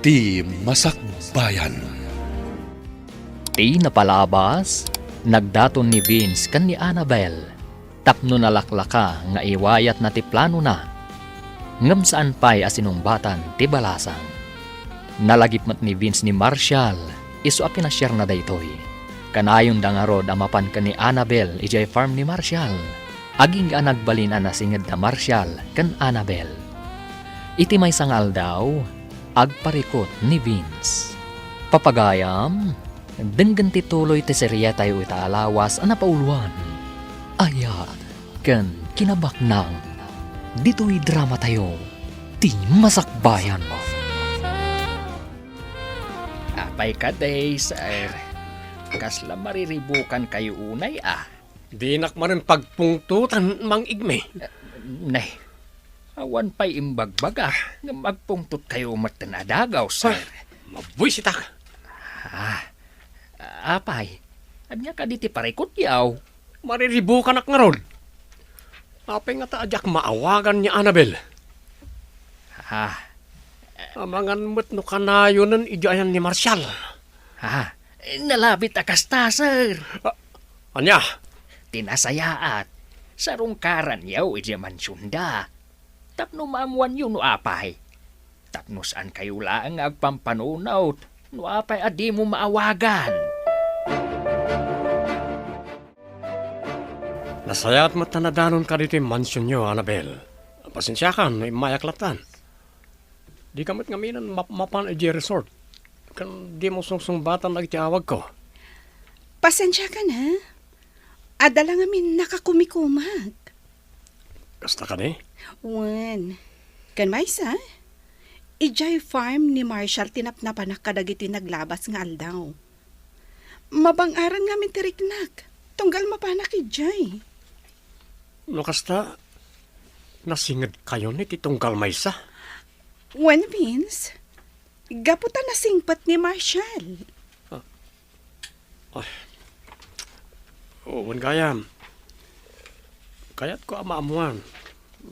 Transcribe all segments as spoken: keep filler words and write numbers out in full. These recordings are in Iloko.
Ti Masakbayan. Ti napalabas, nagdaton ni Vince ken ni Annabel tapno nalaklaka nga iwayatna ti planona, ngem saan pay a sinungbatan ti balasang. Nalagip met ni Vince ni Marshall isu a pinasiarna daytoy. Kanayonda ngarud a mapan ken ni Annabel idiay farm ni Marshall, agingga a nagbalin a nasinged da Marshall ken Annabel. Iti maysa nga aldaw, agparikut ni Vince. Papagayam, denggen ti tuloy ti serietayo ita a lawas a napauloan, Ayat ken Kinabaknang. Ditoy dramatayo, Ti Masakbayan. Apay kadi, sir? Kasla mariribukankayo unay, a? Dinak manen pagpungtotan, Mang Igme. Nay, awan pay imbagbaga nga agpungtotkayo metten a dagaw, sir. Ah, mabuisitak. Ah, apay, ania kadi ti parikutyo? Mariribukanak ngarud. Apay ngata a diak maawagan ni Annabel? Ah. Amangan met no kanayonen idiay ayan ni Marshall. Ah, nalabit a kasta, sir. Ah, ania? Ti nasayaat, sarungkaranyo idiay mansionda. Tapno maammoanyo no apay. Tapno saankayo laeng nga agpampanunot no apay a dimo maawagan. Nasayaat met a nadanonka ditoy mansionyo, Annabel. Pasensiakan no immayak lattan. Dika met ngaminen mapmapan idiay resort ken dimo sungsungbatan dagiti awagko. Pasensiakan, ha? Adda la ngamin nakakumikumak. Kasta kadi? Wen. Ken maysa, idiay farm ni Marshall ti napnapanak kadagiti naglabas nga aldaw. Mabang-aran ngamin ti riknak, tunggal mapanak idiay. No kasta, nasingedkayon iti tunggal maysa? Wen, Vince, gapu ta nasingpet ni Marshall. Ah. Ay. O, wen gayam. Kayatko a maammoan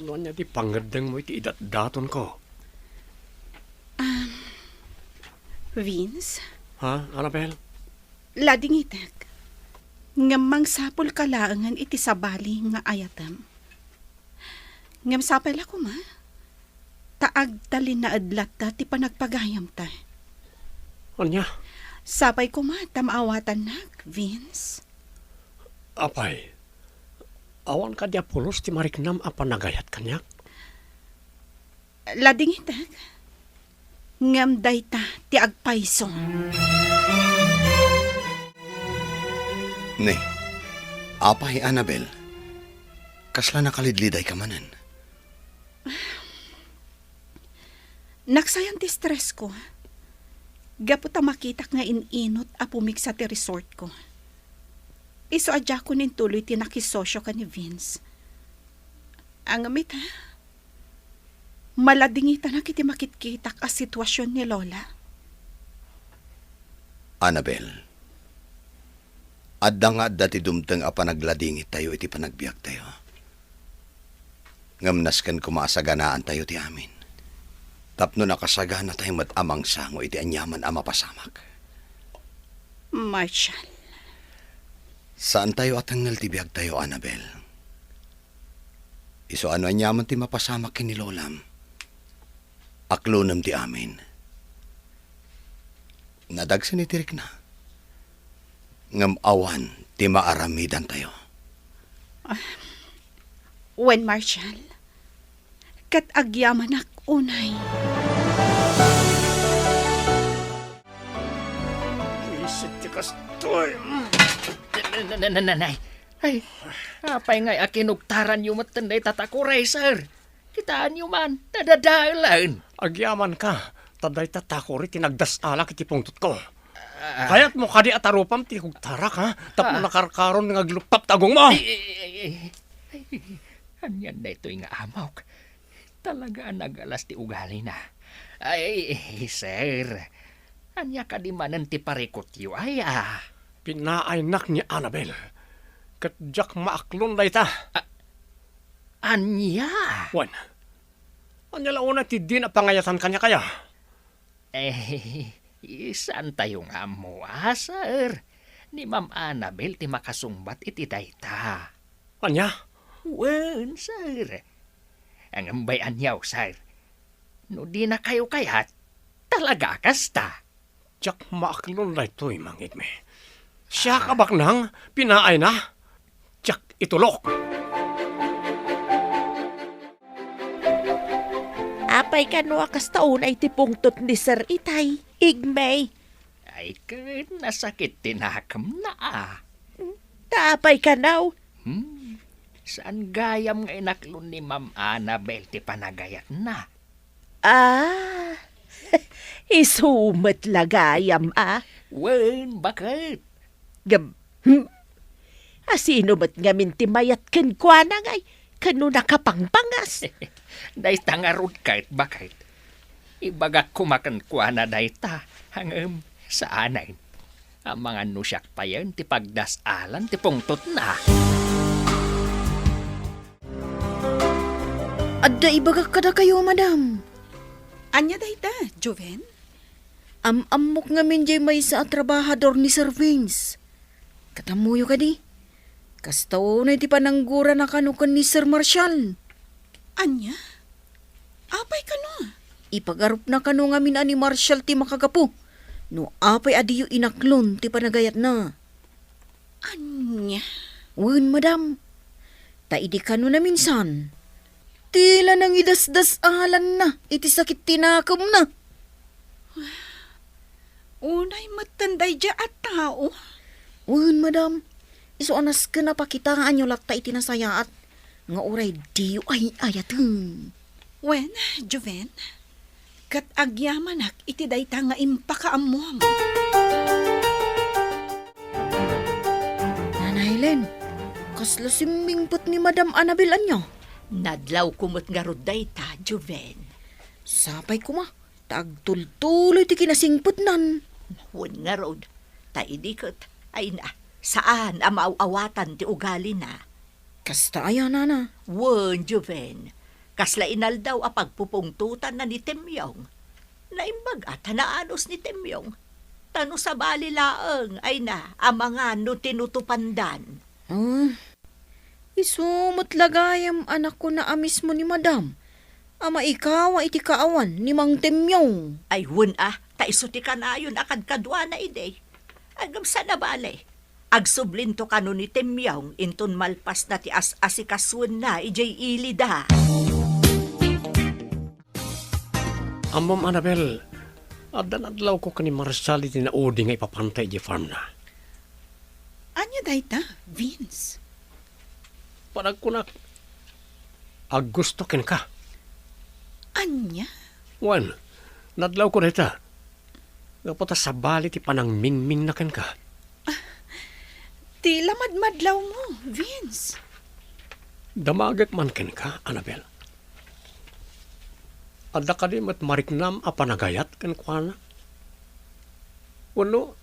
no ania ti pangngeddengmo iti idatdatonko. Um, Vince? Ha, Annabel? Ladingitek. Ngem mangsapulka laengen iti sabali nga ayatem. Ngem sapay la koma, ta agtalinaed latta ti panagpagayamta. Ania? Sapay koma ta maawatannak, Vince. Apay, awan kadi a pulos ti mariknam a panagayat kaniak? Ladingitek, ngem dayta ti agpayso. Ne, apay, Annabel, kasla nakalidlidayka manen? Naksayan ti stressko. Gapu ta makitak nga in-inut a pumigsa ti resortko. Isu a diakon intuloy ti nakisosio ken ni Vince. Ngem ita, maladingitanak iti makitkitak a situasion ni Lola. Annabel, adda nga adda ti dumteng a panagladingitayo iti panagbiagtayo. Ngem nasken koma a saganaantayo ti amin, tapno nakasaganatayo met a mangsango iti aniaman a mapasamak. Marshall. Saantayo a tengngel ti biagtayo, Annabel. Isu a no aniaman ti mapasamak ken ni Lolam, aklonem ti amin. Nadagsen iti rikna, ngem awan ti maaramidantayo. Ah, wen, Marshall, ket agyamanak unay. Buisit ti kastoy. Na-, na-, na-, na-, nanay. Ay, apay ngay a kinugtaranyo metten dayta takuri, sir? Kitaenyo man, nadadaelen. Agyamanka, ta dayta takuri ti nagdas-alak iti pungtotko. Ah. Kayatmo kadi a tarupam ti kugtarak, ha? Tapno Ah. nakarkaron nga agluppap ti agongmo. Ay, ay, ay, ay, ay. Anian daytoy nga amok? Talaga a nagalas ti ugalina. Ay, sir, ania kadi manen ti parikutyo, aya? Pinaaynak ni Annabel, ket diak maaklon dayta. A-, ania? Wen, ania la unay ti dina pangayatan kaniak, aya? Eh, saantayo nga ammo a, sir. Ni Ma'am Annabel ti makasungbat iti dayta. Ania? Wen, sir. Ngem bay-anyo, sir. No dinakayo kayat, talaga a kasta. Diak maaklon daytoy, mangngegmi. Siak a baknang pinaayna, diak itulok. Apay kano a kasta unay ti pungtot ni Sir itay, Igmay? Ay, ket nasakit ti nakemna a. Ta apay kano? Hmm, saan gayam nga inaklon ni Ma'am Annabel ti panagayatna? Ah, isu met la gayam a. Wen, baket. Gab-, hmm. A sino met ngamin ti mayat kenkuana ngay, kano nakapangpangas? Dayta ngarud ket, baket. Ibagak koma kenkuana dayta, ngem saanen. Amangan no siak payen ti pagdas-alan ti pungtotna. Adda ibagak kadakayo, madam. Ania dayta, Joven? Am-ammok ngamin jay maysa a trabahador ni Sir Vince. Ket ammoyo kadi? Kasta unay ti pananggurana kano ken ni Sir Marshall. Ania? Apay kano? Ipagarupna kano ngamin a ni Marshall ti makagapu no apay a diyo inaklon ti panagayatna. Ania? Wen, madam. Ta idi kano naminsan, ti la nangidasdas-alanna iti sakit ti nakemna. Unay metten daydiay a tao? Wen, madam. Isu a nasken a pakitaanyo latta iti nasayaat nga uray diyo ay-ayaten. Wen, Joven, ket agyamanak iti dayta nga impakaammom. Nana Helen, kasla simmingpet ni Madam Annabel ania? Nadlawko met ngarud dayta, Joven. Sapay koma, ta agtultuloy ti kinasingpetnan. Wen ngarud, ta idi ket, ay na, saan a maaw-awatan ti ugalina. Kasta aya, nana? Wen, Joven. Kasla inaldaw a pagpupungtotanna ni Temyong. Naimbag a ta naanus ni Temyong. Ta no sabali laeng, ay na, amangan no tinutupandan. Ah, isu met la gayam a nakuna a mismo ni Madam a maikawa iti kaawan ni Mang Temyong. Ay, wen a, ta isu ti kanayon a kadkaduana idi. Agam sa nabali. Agsublinto kano ni Temyong inton malpasna ti as-asikasuenna idiay ilida. Ammom, Annabel, adda nadlawko ken ni Marshall iti naudi nga ipapanta idiay farmna. Ania dayta, Vince? Panagkunak, aggusto kenka. Ania? Wen, nadlawko dayta. Gapu ta sabali ti panangmingmingna kenka. Ti la madmadlawmo, Vince. Damagek man kenka, Annabel. Adda kadi met mariknam a panagayat kenkuana? Wenno,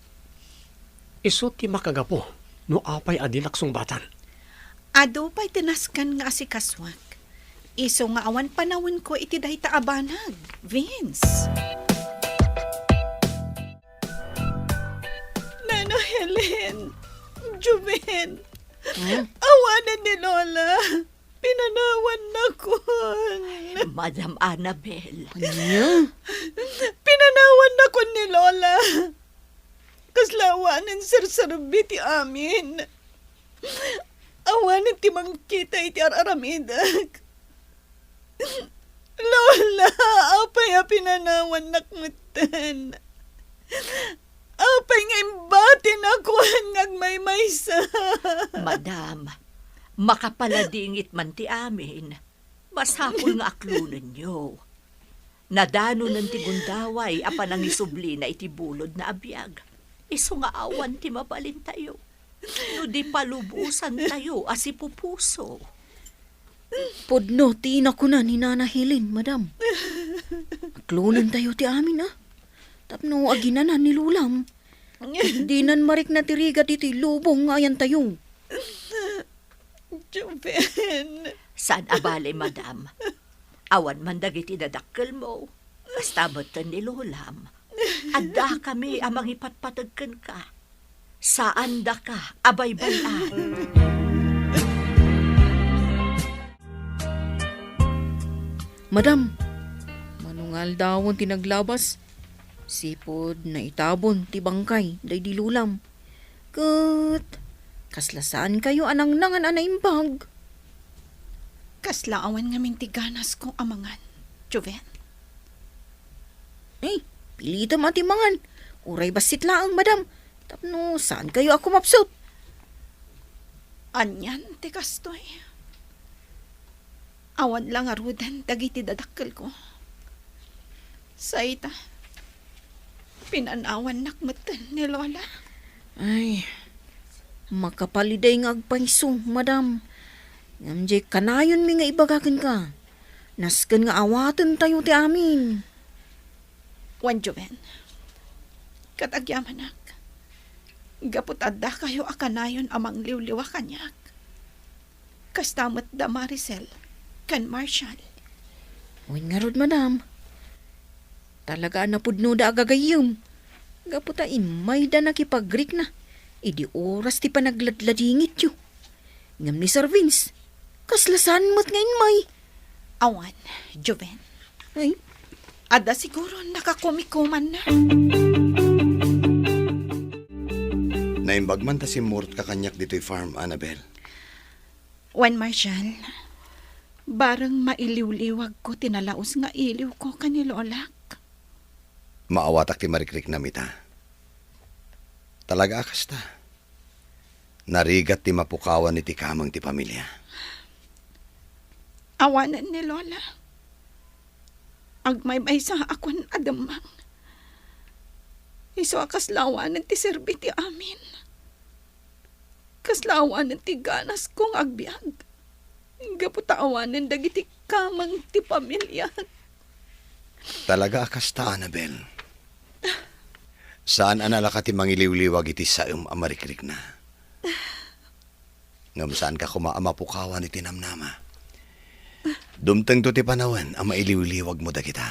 isu ti makagapu no apay a dinak sungbatan? Adu pay ti nasken nga asikasuak. Isu nga awan panawenko iti dayta a banag, Vince. Nana Helen, Joven, Hmm? Awanen ni Lola. Pinanawannakon. Madam Annabel. Ania? Pinanawannakon ni Lola. Kasla awanen serserbi ti amin. Awanen ti mangkita iti ar-aramidek. Lola, apay a pinanawannak metten? Apay nga imbatinakon nga agmaymaysa? Madam, makapaladingit man ti amin. Masapul nga aklonenyo. Nadanonen ti gundaway a panangisublina iti bulodna a biag. Isu nga awan ti mabalintayo no di palubosantayo a sipupuso. Pudno ti nakuna ni Nana Helen, madam. Aklonentayo ti amin, a. Tapno aginanan ni Lolam. Dinan marikna ti rigat iti lubong nga ayantayo. Joven. Saan a bale, madam. Awan man dagiti dadakkelmo. Kasta metten ni Lolam. Addakami a mangipatpateg kenka. Saandaka a baybay-an. Madam, mano nga aldawen ti naglabas? Sipud naitabon ti bangkay daydi Lolam. Ket kasla saankayo a nangnangan a naimbag? Kasla awan ngamin ti ganasko a mangan, Joven. Ay, pilitem a ti mangan. Uray bassit laeng, madam. Tapno saankayo a kumapsut. Anian ti kastoy? Awan la ngaruden dagiti dadakkelko. Say ta, pinanawannak metten ni Lola. Ay, makapaliday nga agpayso, madam. Ngem diay kanayonmi nga ibaga kenka. Nasken nga awatentayo ti amin. Wen, Joven, ket agyamanak, gapu ta addakayo a kanayon a mangliwliwa kaniak. Kasta met da Maricel ken Marshall. Wen ngarud, madam. Talaga a napudnoda a gagayyem. Gapu ta immayda nakipagrikna idi oras ti panagladladingityo. Ngem ni Sir Vince, kasla saan met nga immay. Awan, Joven. Ay? Adda siguro nakakumikumanna. Naimbag man ta simmurotka kaniak ditoy farm, Annabel. Wen, Marshall, bareng mailiwliwagko ti nalaus nga iliwko ken ni Lolak. Maawatak ti marikriknam ita. Talaga a kasta. Narigat ti mapukawan iti kameng ti pamilia. Awanen ni Lola. Agmaymaysaakon a demmang. Isu a kasla awanen ti serbi ti amin. Kasla awanen ti ganasko nga agbiag. Gapu ta awanen dagiti kameng ti pamiliak. Talaga a kasta, Annabel. Saan a nalaka ti mangiliwliwag iti saem a marikrikna. Ngem saanka koma a mapukawan iti namnama. Dumtengto ti panawen a mailiwliwagmo dagita.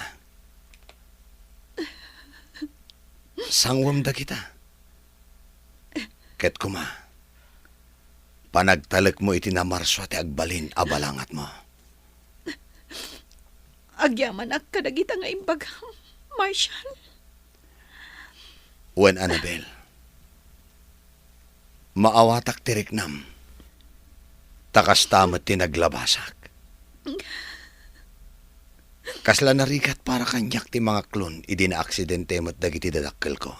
Sangwem dagita. Ket koma, panagtalekmo iti namarsua ti agbalin a balangatmo. Agyamanak kadagita nga imbagam, Marshall. Wen, Annabel, maawatak ti riknam, ta kasta met ti naglabasak. Kasla narigat para kaniak ti mangaklon idi naaksidente met dagiti dadakkelko.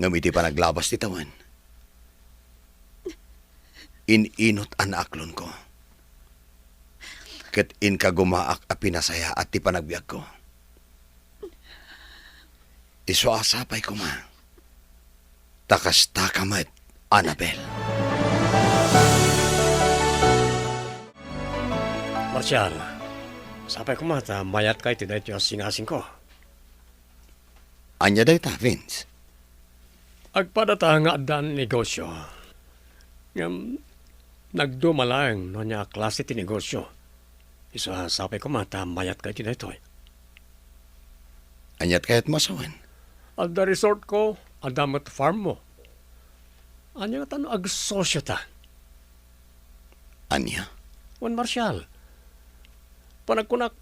Ngem iti panaglabas ti tawen, in-inut a naaklonko. Ket inkagumaak a pinasayaat ti panagbiagko. Isu a sapay koma, ta kastaka met, Annabel. Marshall, sapay koma ta mayatka iti daytoy a singasingko. Ania dayta, Vince? Agpadata nga addan negosio. Ngem nagduma laeng no ania a klase ti negosio. Isu a sapay koma ta mayatka iti daytoy. Aniat kayatmo a sawen? Adda resortko, adda met farmmo. Ania ngata no agsosiota? Ania? Wen, Marshall, panagkunak,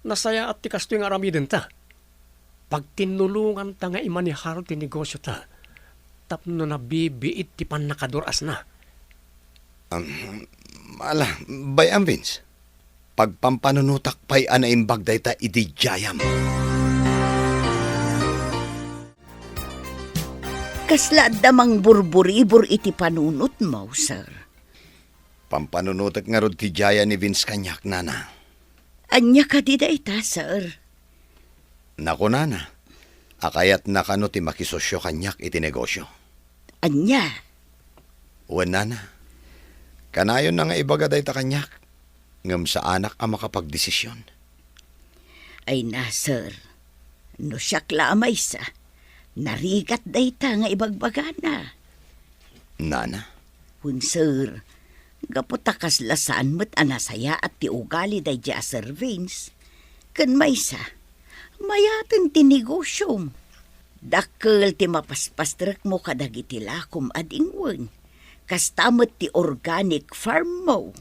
nasayaat ti kastoy nga aramidenta. Pagtinnulonganta nga imanehar ti negosiota tapno nabibiit ti pannakadur-asna. Um, ala, bay-am, Vince. Pagpampanunotak pay a naimbag dayta idi diayam. Kasla adda mangburburibur iti panunotmo, sir? Pampanunotek ngarud ti diayan ni Vince kaniak, nana. Ania kadi dayta, sir? Nakunana a kayatna kano ti makisosio kaniak iti negosio. Ania? Wen, nana. Kanayonna nga ibaga dayta kaniak, ngem saanak a makapagdesision. Ay na, sir. No siak la a maysa, narigat dayta nga ibagbagana. Nana? Wen, sir. Gapu ta kasla saan met a nasayaat ti ugali daydi a Sir Vince, Mayat maysa. Mayaten ti negosiom. Dakkel ti mapaspastrekmo kadagiti lakom a dingwen. Kasta met ti organic farm mo.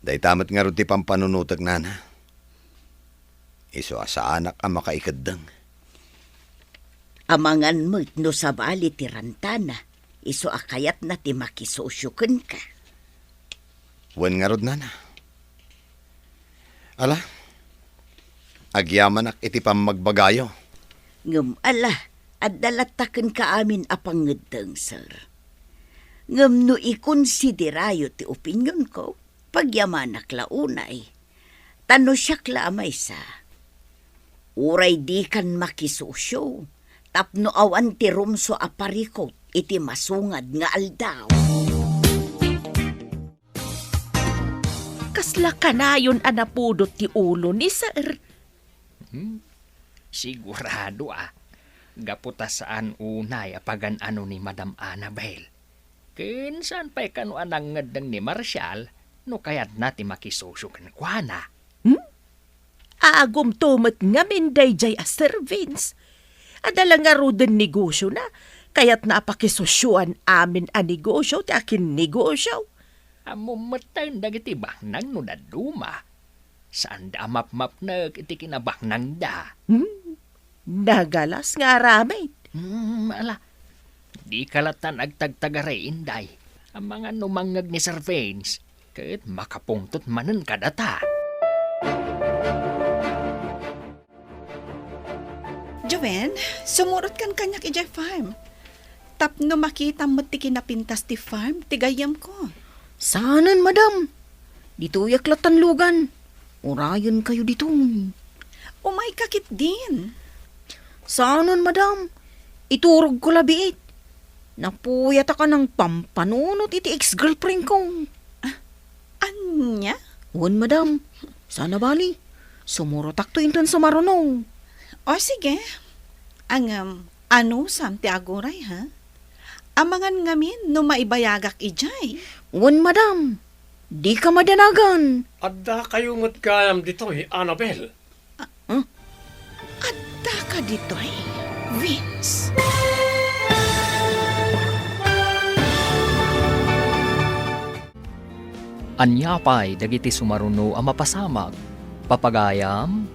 Dayta met ngarud ti pampanunotek, nana. Isu a saanak a makaikeddeng. Amangan met no sabali ti rantana, isu a kayatna ti makisosio kenka. Wen ngarud, nana. Ala, agyamanak iti pammagbagayo. Ngem ala, adda latta kenka amin a pangngeddeng, sir. Ngem no ikonsiderayo ti opinionko, pagyamanak la unay. Ta no siak la a maysa, uray dikan makisosio tapno awan ti rumsua a parikut iti masungad nga aldaw. Kasla kanayon a napudot ti ulo ni Sir. Hmm? Sigurado a. Gapu ta saan unay a pagan-ano ni Madam Annabel. Ken saan pay kano a nangngeddeng ni Marshall no kayatna ti makisosio kenkuana. Hmm? Agumto met ngamin daydiay a Sir Vince. Adda la ngaruden negosiona, kayatna a pakisosioan amin a negosio ti akinnegosio. Ammom metten dagiti baknang no dadduma. Saanda a mapmapnek iti kinabaknangda. Hmm? Nagalas nga aramid. Hmm, ala. Dika lattan agtagtagaray, Inday. Amangan no mangngeg ni Sir Vince, ket makapungtot manen kadata. Joven, sumurotkan kaniak idiay farm. Tapno makitam met ti kinapintas ti farm ti gayyemko. Saanen, madam. Ditoyak lattan lugan. Urayenkayo ditoy. Umayka ketdin. Saanen, madam. Iturogko la biit. Napuyatak a nangpampanunot iti ex-girlfriendko. Ah, ania? Wen, madam. Saan a bali. Sumurotakto inton sumaruno. O, sige. Ngem, anusam ti aguray, ha? Amangan ngamin no maibayagak idiay. Wen, madam. Dika madanagan. Addakayo met gayam ditoy, Annabel. Ah, huh? Addaka ditoy, Vince. Ania pay dagiti sumaruno a mapasamak? Papagayam,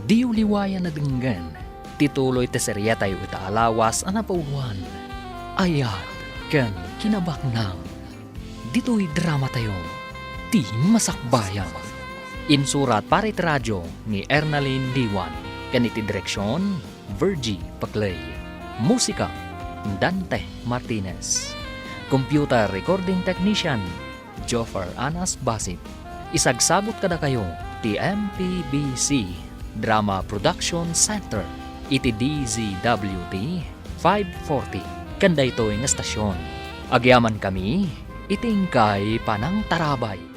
diyo liwayan a denggen ti tuloy ti seriatayo ita a lawas a napauluan, Ayat ken Kinabaknang. Ditoy dramatayo, Ti Masakbayan. Insurat para iti radio ni Ernalyn Diwan ken iti direksion, Virgie Paclay. Musika, Dante Martinez. Computer recording technician, Joffer Anas Basit. Isagsabot kadakayo ti M P B C Drama Production Center iti D Z W T five forty ken daytoy nga estasion. Agyamankami iti inkay panangtarabay.